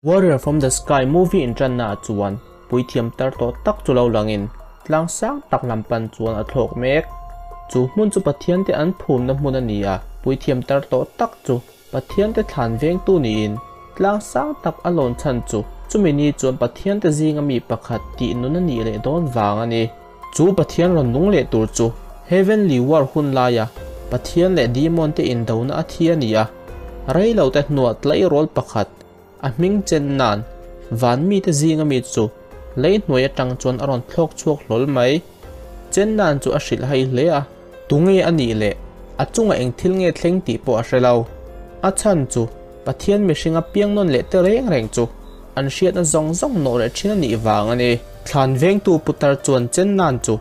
Warrior from the Sky movie inṭanna ah chuan puithiam tar tawh tak chu lo langin tlang sang tak lam pan chuan a thlawk mek. Chu hmun chu Pathiante an phumna hmun a ni a, puithiam tar tawh tak chu Pathiante thlan vengtu niin tlang sang tak a lawn chhan chu chumi ni chuan Pathiante zinga mi pakhat tih nun a nih leh dawn vang a ni. Chu Pathian rawn nung leh tur chu Heavenly War hun laia Pathian leh Demon te indona a thi a ni a, rei lo te hnuah tleirawl pakhat a hming chen nan van mite zinga mi chu lei hnuai atang chuan a rawn thlawk chhuak hlawl mai. Chen nan chu a hrilh hai hle a, tunge a nih leh a chungah eng thil nge thleng tih pawh a hre lo. A chhan chu Pathian mihringa piang nawn leh te reng reng chu an hriatna zawng zawng nawh leh thin a nih vang a ni. Thlan vengtu putar chuan chen nan chu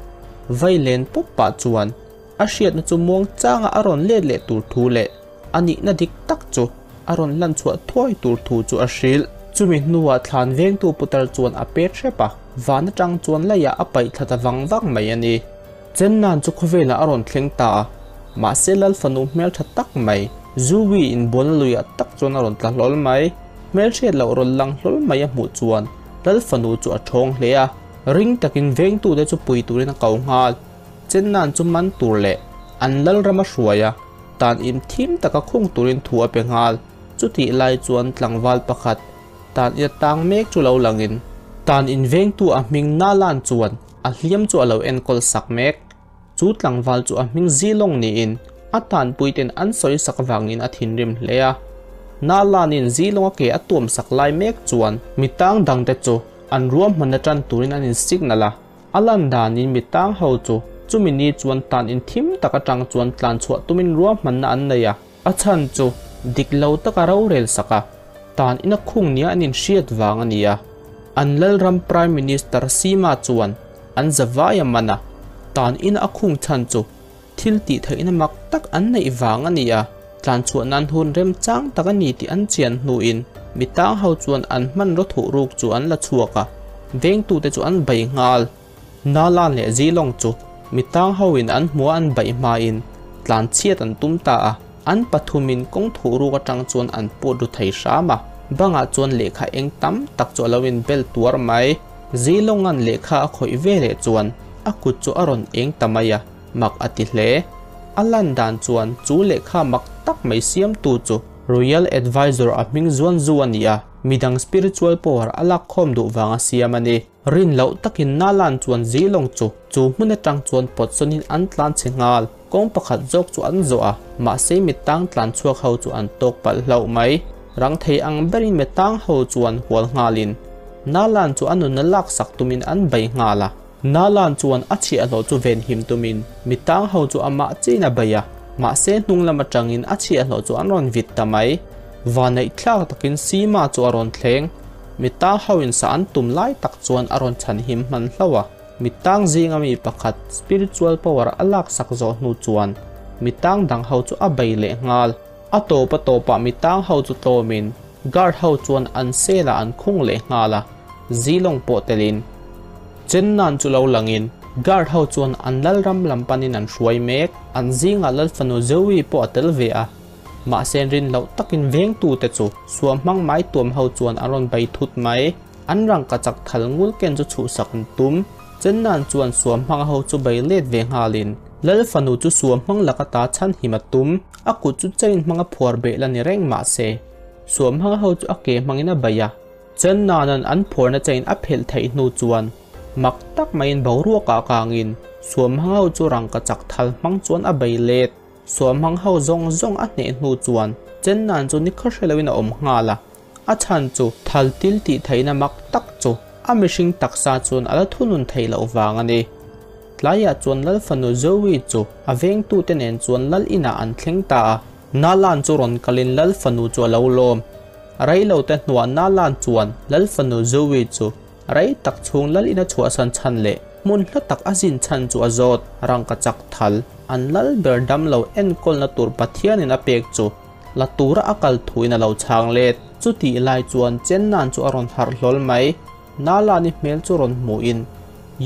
vai len pawp pah chuan a hriatna chu muang changa a rawn let leh tur thu leh a nihna dik tak chu a rawn lan chhuah thuai tur thu chu a hrilh. Chumi hnuah thlan vengtu putar chuan a pet hrep a, van atang chuan leiah a paih thla ta vang vang mai a ni. Chennan chu khawvelah a rawn thleng ta a, mahse Lal fanu hmeltha tak mai, Zuwi inbualna luiah tak chuan a rawn tla hlawl mai. Hmelhriat loh rawn lang hlawl mai a hmuh chuan Lal fanu chu a thawng hle a, ring takin vengtute chu pui turin a ko nghal. Chennan chu man tur leh an Lal rama hruai a, tan in thim taka khung turin thu a pe nghal. Chutih lai chuan tlangval pakhat tan ina tang mek chu lo langin tan in vengtu a hming Nalan chuan a hliam chu a lo enkawl sak mek. Chu tlangval chu a hming Zilong niin a tanpuiten an sawi sak vangin a thinrim hle a. Nalanin Zilonga ke a tuam sak lai mek chuan mi tang dangte chu an ruahmanna tan turin an in signal a. A lan danin mi tang ho chu chumi ni chuan tan in thim tak atang chuan tlan chhuah tumin ruahmanna an nei a. A chhan chu dik lo taka rorel sak a, tan ina khung nia an inhriat vang a ni a. An lalram Prime Minister Sima chuan an zavai a man a, tan ina a khung chhan chu thil tih theihna mak tak an neih vang a ni a. Tlan chhuah nan hun remchang tak a ni tih an chian hnuin mi tang ho chuan an hmanraw thuh ruk chu an la chhuak a, vengtute chu an bei nghal. Nalan leh Zilong chu mi tang hoin an hmua an baih hmain tlan chhiat an tum ta a, an pathumin kawng thuh ruk atang chuan an put ru thei hram a, bangah chuan lehkha eng tam tak chu a lo inbel tuar mai. Zilonga'n lehkha a khawih ve leh chuan a kut chu a rawn eng ta mai a, mak a ti hle. A lan dan chuan chu lehkha mak tak mai siamtu chu Royal Advisor a hming zuan zu a ni a, midang spiritual power a lakkhawm duh vanga siam a ni. Rin loh takin Nalan chuan Zilong chu chu hmun atang chuan pawt sawnin an tlan chhe nghal. Kawng pakhat zawk chu an zawh a, mahse mi tang tlan chhuak ho chu an tawk palh hlauh mai. Rang thei ang berin mi tang ho chuan hual nghalin Nalan chu a nunna laksak tumin an bei nghal a. Nalan chuan a chhiahhlawh chu venhim tumin mi tang ho chu amah chiin a bei a, mahse hnung lam atangin a chhiahhlawh chu an rawn vit ta mai. Vanneih thlak takin Sima chu a rawn thleng. Mi tang ho in sa an tum lai tak chuan a rawn chhan him hman hlauh a. Mi tang zinga mi pakhat spiritual power a laksak zawh hnu chuan mi tang dang ho chu a bei leh nghal. A tawp a tawpah mi tang ho chu tlawmin guard ho chuan an cell ah an khung leh nghal a, Zilong pawh telin. Chennan chu lo langin guard ho chuan an lalram lam panin an hruai mek. An zingah Lalfanu Zoe pawh a tel ve a. Mahse rin loh takin vengtute chu suam hmang mai tuam ho chuan an rawn bei thut mai. An rangka chak thal ngul ken chu chhuhsak an tum. Chennan chuan suam hmang ho chu bei let ve nghalin Lal fanu chu suam hmang laka ta chhan him a tum. A kut chu chain hmanga phuar beh la ni reng mahse suam hmang ho chu a ke hmangin a bei a. Chennanan an phuarna chain a phelh theih hnu chuan mak tak maiin boruakah kangin suam hmang ho chu rangka chak thal hmang chuan a bei let. Suamhmang ho zawng zawng a hneh hnu chuan Chennan chu ni khaw hre loin a awm nghal a, a chhan chu thal til tih theihna mak tak chu a mihring taksa chuan a la thunun theih loh vang a ni. Tlaiah chuan Lal fanu Zoe chu a vengtute nen chuan Lal inah an thleng ta a, Nalan chu rawn kalin Lal fanu chu a lo lawm. Rei lo te hnuah Nalan chuan Lal fanu Zoe chu Rei tak chhung lal ina chhuahsan chhan leh hmun hla tak a zin chhan chu a zawt. Rangka chak thal, an lal ber dam lo enkawlna tur Pathianin a pek chu la tura a kal thuin a lo chhang let. Chutih lai chuan Chennan chu a rawn harh hlawl mai. Nalani hmel chu rawn hmuhin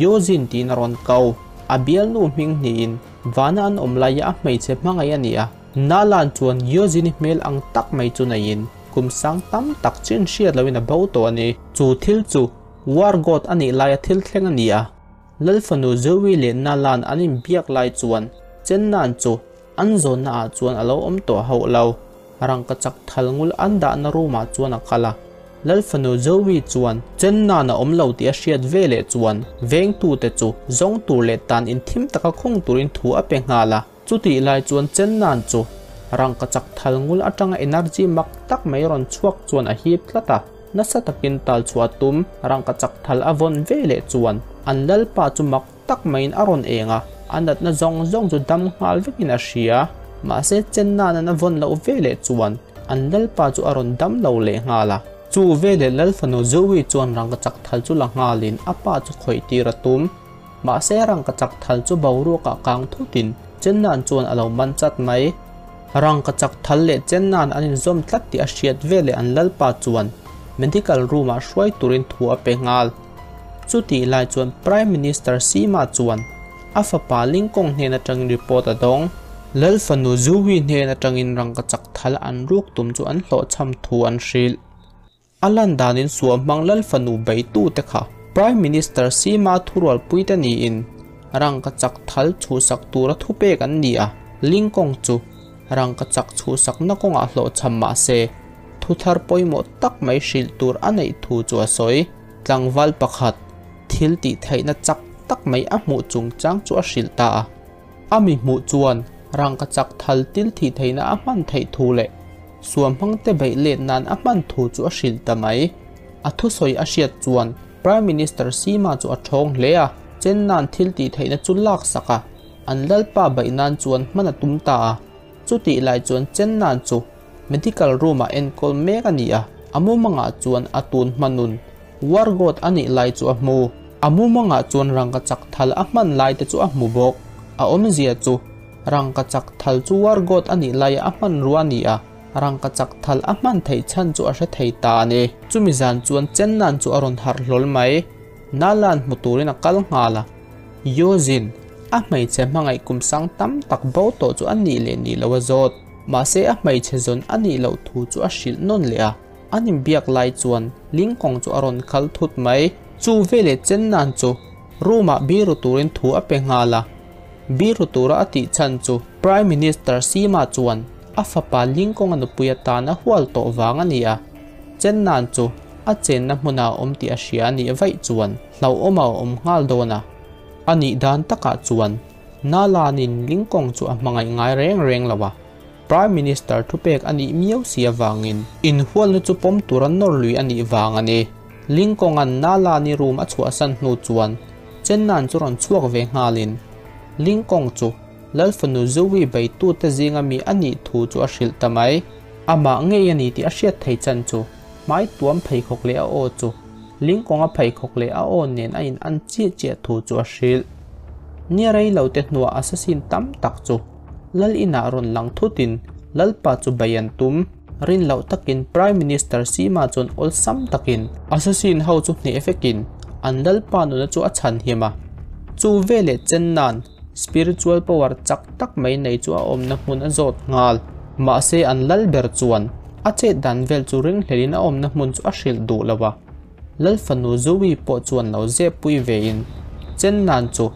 Yozin tiin a rawn ko. A bialnu hming hnihin vana an awm laia a hmeichhe hmangaih a ni a. Nalan chuan Yozini hmel ang tak mai chu neiin. kum sang tam tak chin hriat loin a bo tawh a ni. Chu thil chu War God a nih laia thil thleng a ni a. Lal fanu Zoe leh Nalan an inbiak lai chuan Chennan chu an zawnna ah chuan a lo awm tawh hauh lo. Rangkachak thal ngul an dahna room ah chuan a kal a. Lal fanu Zoe chuan Chennan a awm lo tih a hriat veleh chuan vengtute chu zawng tur leh tan inthim taka khung turin thu a pe nghal a. Chutih lai chuan Chennan chu rangkachak thal ngul atanga energy mak tak mai rawn chhuak chuan a hip tlat a. Nasa takin tal chhuah tum rangkachak thal a vawn ve leh chuan an lalpa chu mak tak maiin a rawn eng a, a natna zawng zawng chu dam nghal vekin a hria. Mahse Chennan an a vawn loh ve leh chuan an lalpa chu a rawn dam lo leh nghal a. Chu veleh Lalfanu Zoe chuan rangkachak thal chu la nghalin a pa chu khawih tir a tum. Mahse rangkachak thal chu boruakah kang thutin Chennan chuan a lo man chat mai. Rangkachak thal leh Chennan an inzawm tlat tih a hriat veleh an lalpa chuan medical room ah hruai turin thu a pe nghal. Chutih lai chuan Prime Minister Sima chuan a fapa Lingkong hnen atangin report a dawng. Lal fanu Zuwi hnen atangin rangkachak thal an ruk tum chu an hlawhchham thu an hrilh. A lan danin suamhmang lal fanu beitute kha Prime Minister Sima thurualpuite niin rangkachak thal chhuhsak tura thupek an ni a, Lingkong chu rangkachak chhuhsakna kawngah hlawhchham mah se thuthar pawimawh tak mai hrilh tur a neih thu chu a sawi. Tlangval pakhat thil tih theihna chak tak mai a hmuh chungchang chu a hrilh ta a. A mi hmuh chuan rangkachak thal til thih theihna a hman theih thu leh suamhmangte beih let nan a hman thu chu a hrilh ta mai. A thusawi a hriat chuan Prime Minister Sima chu a ṭhawng hle a, chen nan thil tih theihna chu lak sak a, an lalpa beih nan chuan hman a tum ta a. Chutih lai chuan chen nan chu medical room ah enkawl mek a ni a, a mumangah chuan a tun hmanun War God a nih lai chu a hmu. A mumangah chuan rangkachak thal a hman lai te chu a hmu bawk. A awmzia chu Rangkachak thal chu War God a nih laia a hmanrua a ni a, rangkachak thal a hman theih chhan chu a hre thei ta a ni. Chumi zan chuan Chennan chu a rawn harh hlawl mai. Nalan hmu turin a kal nghal a. Yozin, a hmeichhe hmangaih kum sang tam tak bo tawh chu a nih leh nih loh a zawt. Mahse a hmeichhe zawn a nih loh thu chu a hrilh nawn leh a. An inbiak lai chuan Lingkawng chu a rawn kal thut mai. Chu veleh Chennan chu room-ah biru turin thu a pe nghal a. Biru tura a tih chhan chu Prime Minister Sima chuan a fapa Lingkawnga nupui atan a hual tawh vang a ni a, Chennan chu a chenna hmuna a awm tih a hria a nih vaih chuan hlauhawm a awm nghal dawn a. A nih dan takah chuan Nalanin Lingkawng chu a hmangaih ngai reng reng lo a, Prime Minister thupek a nih miau si avangin inhualna chu pawm tura nawr lui a nih vang a ni. Lingkawnga'n Nalani room a chhuahsan hnu chuan Chennan chu rawn chhuak ve nghalin Lingkawng chu Lal fanu Zoe beitute zinga mi a nih thu chu a hrilh ta mai. Amah ngei a ni tih a hriat thei chan chu hmai tuam pheikhawk leh a aw chu Lingkawnga pheikhawk leh a aw nen a in an chiah chiah thu chu a hrilh. Ni rei lo te hnuah assassin tam tak chu Lal inah rawn lang thutin Lalpa chu bei an tum. Rin loh takin Prime Minister Sima chuan awlsam takin assassin ho chu hneh vekin an lalpa nuna chu a chhan him a. Chu veleh chen nan spiritual power chak tak mai nei chu a awmna hmun a zawt nghal. Mahse an lal ber chuan a chet dan vel chu ringhlelin a awmna hmun chu a hrilh duh lo a. Lal fanu Zoe pawh chuan lo zep pui vein chen nan chu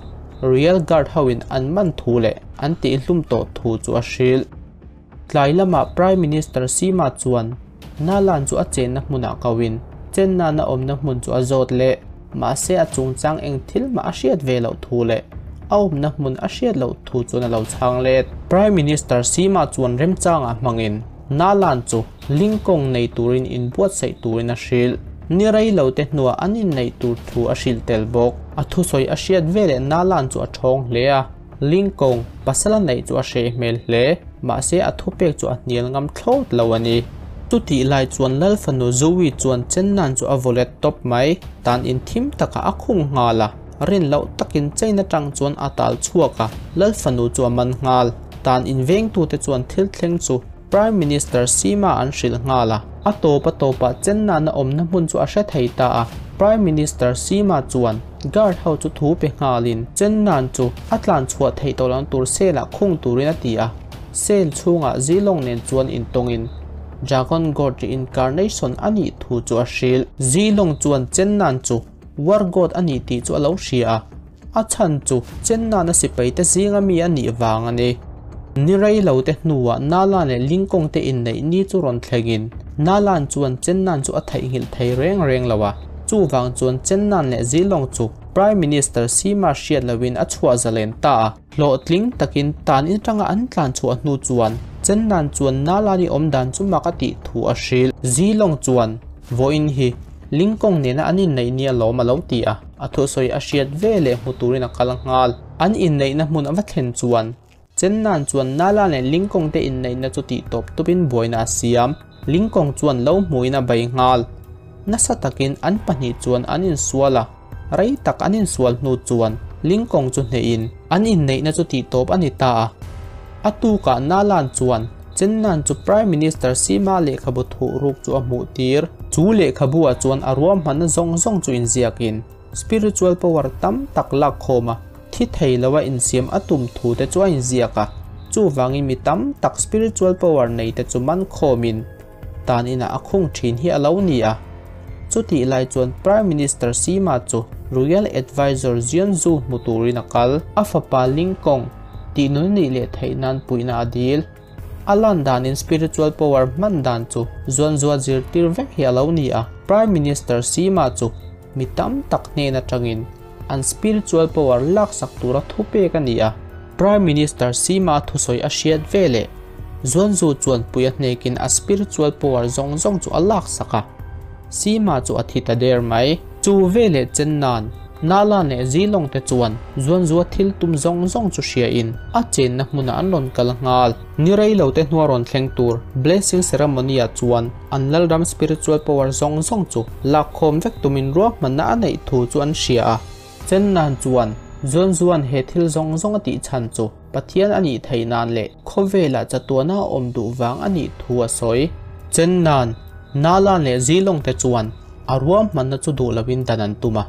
Royal Guard hoin an man thu leh an tihhlum tawh thu chu a hrilh. Tlai lamah Prime Minister Sima chuan Nalan chu a chenna hmunah koin Chennan a awmna hmun chu a zawt leh. Mahse a chungchang eng thil mah a hriat ve loh thu leh a awmna hmun a hriat loh thu chuan a lo chhang let. Prime Minister Sima chuan remchangah hmangin Nalan chu Lingkawng nei turin inbuatsaih turin a hrilh. Ni rei lo te hnuah an inneih tur thu a hrilh tel bawk. A thusawi a hriat veleh Nalan chu a ṭhawng hle a. Lingkawng, pasal a neih chu a hreh hmel hle, mahse a thupek chu a hnial ngam thlawt lo a ni. Chutih lai chuan Lal fanu Zoe chuan Chennan chu a vaw let tawp mai, tan in thim takah a khung nghal a, rin loh takin chain atang chuan a tal chhuak a, Lal fanu chu a man nghal. Tan in vengtute chuan thil thleng chu Prime Minister Sima an hrilh nghal a. A tawp a tawpah Chennan a awmna hmun chu a hre thei ta a, Prime Minister Sima chuan Guard ho chu thu pe nghalin Chennan chu a tlan chhuah theih tawh loh tur cell ah khung turin a ti a. Cell chhungah Zilong nen chuan intawngin Dragon God reincarnation a nih thu chu a hrilh. Zilong chuan Chen Nan chu War God a ni tih chu a lo hria a, a chhan chu Chen Nan-a sipaite zinga mi a nih vang a ni. Ni rei lo te hnuah Nalan leh Lingkawng te inneih ni chu rawn thlengin Nalan chuan Chen Nan chu a theihnghilh thei reng reng lo a, chuvang chuan Chen Nan leh Zilong chu Prime Minister Sima hriat loin a chhuah zalen ta a. Hlawhtling takin tan in atanga an tlan chhuah hnu chuan Chen Nan chuan Nalani awm dan chu mak a tih thu a hrilh. Zilong chuan vawiin hi Lingkawng nena an inneih ni alawm a lo ti a, a thusawi a hriat ve leh hmu turin a kal nghal. An inneihna hmun a va thlen chuan Chen Nan chuan Nala leh Lingkawng te inneihna chu tih tawp tupin buaina a siam. Lingkawng chuan lo hmuin a bei nghal. Nasa takin an pahnih chuan an insual a, rei tak an insual hnu chuan Lingkawng chu hnehin an inneihna chu tih tawp a ni ta a. A tukah Nalan chuan Chen Nan chu Prime Minister Sima lehkhabu thuh ruk chu a hmuh tir. Chu lehkhabu ah chuan a ruahmanna zawng zawng chu inziakin spiritual power tam tak lak khawm a, thi thei lo a insiam a tum thu te chu a inziak a. Chuvangin mi tam tak spiritual power nei te chu man khawmin tan inah a khung thin hi a lo ni a. Chutih lai chuan Prime Minister Sima chu Royal Advisor Jian Zhu hmu turin a kal. A fapa Ling Kong tih nun nih leh theih nan puihna a dil. A lan danin spiritual power hman dan chu zuan zua zirtir vek hi a lo ni a. Prime Minister Sima chu mi tam tak hnen atangin an spiritual power laksak tura thupek a ni a. Prime Minister Sima thusawi a hriat veleh Zuanzu chuan pui a hnekin a spiritual power zawng zawng chu a laksak a, Sima chu a thi ta der mai. Chu veleh chen nan Nalan leh Zilong te chuan Zuanzua thil tum zawng zawng chu hriain a chenna hmunah an rawn kal nghal. Ni rei lo te hnua rawn thleng tur Blessing Ceremony ah chuan an lalram spiritual power zawng zawng chu lakkhawm vek tumin ruahmanna a neih thu chu an hria a. Chen nan chuan Zuanzuan he thil zawng zawng a tih chhan chu Pathian a nih theih nan leh khawvelah chatuana a awm duh vang a nih thu a sawi. Chen nan, Nalan leh Zilong te chuan a ruahmanna chu duh loin dan an tum a.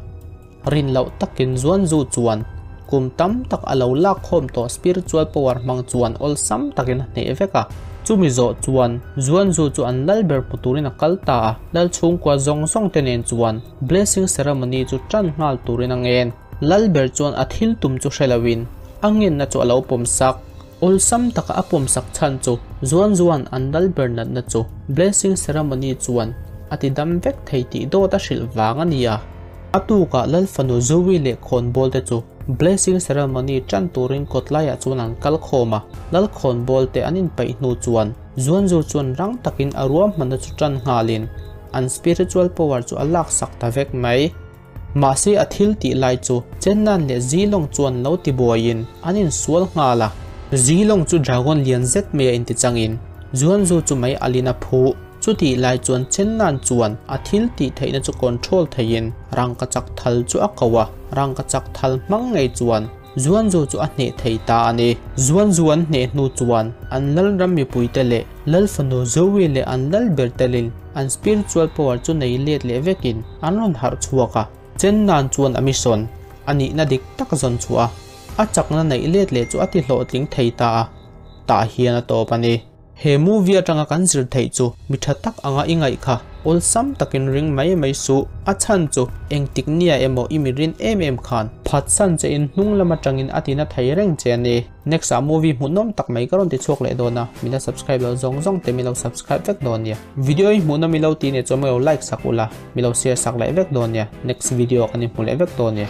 Rin loh takin Zuanzu chuan kum tam tak a lo lak khawm tawh spiritual power hmang chuan awlsam takin a hneh vek a. Chumi zawh chuan Zuanzu chu an lal ber hmu turin a kal ta a, lal chhungkua zawng zawng te nen chuan blessing ceremony chu tan nghal turin a ngen. Lal ber chuan a thil tum chu hre loin a ngenna chu a lo pawm sak. Awlsam taka a pawm sak chhan chu Zuan Zuan an lal ber natna chu blessing ceremony chuan a ti dam vek thei tih dawt a hrilh vang a ni a. A tukah lal fanu Zoe leh khawnbawl te chu blessing ceremony tan turin kawtlaiah chuan an kal khawm a. Lal khawnbawl te an inpeih hnu chuan Zuan Zu chuan rang takin a ruahmanna chu tan nghalin an spiritual power chu a laksak ta vek mai. Mahse a thil tih lai chu Chennan leh Zilong chuan lo ti buaiin an insual nghal a. Zilong chu dragon lian zet mai a inti changin Zuanzu chu mei alin a phuh. Chutih lai chuan Chennan chuan a thil tih theihna chu control theiin rangkachak thal chu a ko a, rangkachak thal hmang ngei chuan Zuanzu chu a hneh thei ta a ni. Zuanzu an hneh hnu chuan an lalram mipuite leh lal fanu Zoe leh an lal ber telin an spiritual power chu nei let leh vekin an rawn harh chhuak a. Chen Nan chuan a mission a nihna dik tak zawn chhuah a, a chakna neih let leh chu a ti hlawhtling thei ta a, tah hian a tawp a ni. He movie atanga kan zir theih chu mi tha tak anga i ngaih kha awlsam takin ring mai mai suh. A chhan chu engtik nia emaw i mi rin em em khan phatsan che in hnung lam atangin a tina thei reng che a ni. Next ah movie hmuhnawm tak mai ka rawn ti chhuak leh dawn a, min la subscribe lo zawng zawng te min lo subscribe vek dawn nia. Video i hmuhnawm i lo ti nia chuan min lo like sak ula, min lo share sak leh vek dawn nia. Next video ah kan inhmu leh vek dawn nia.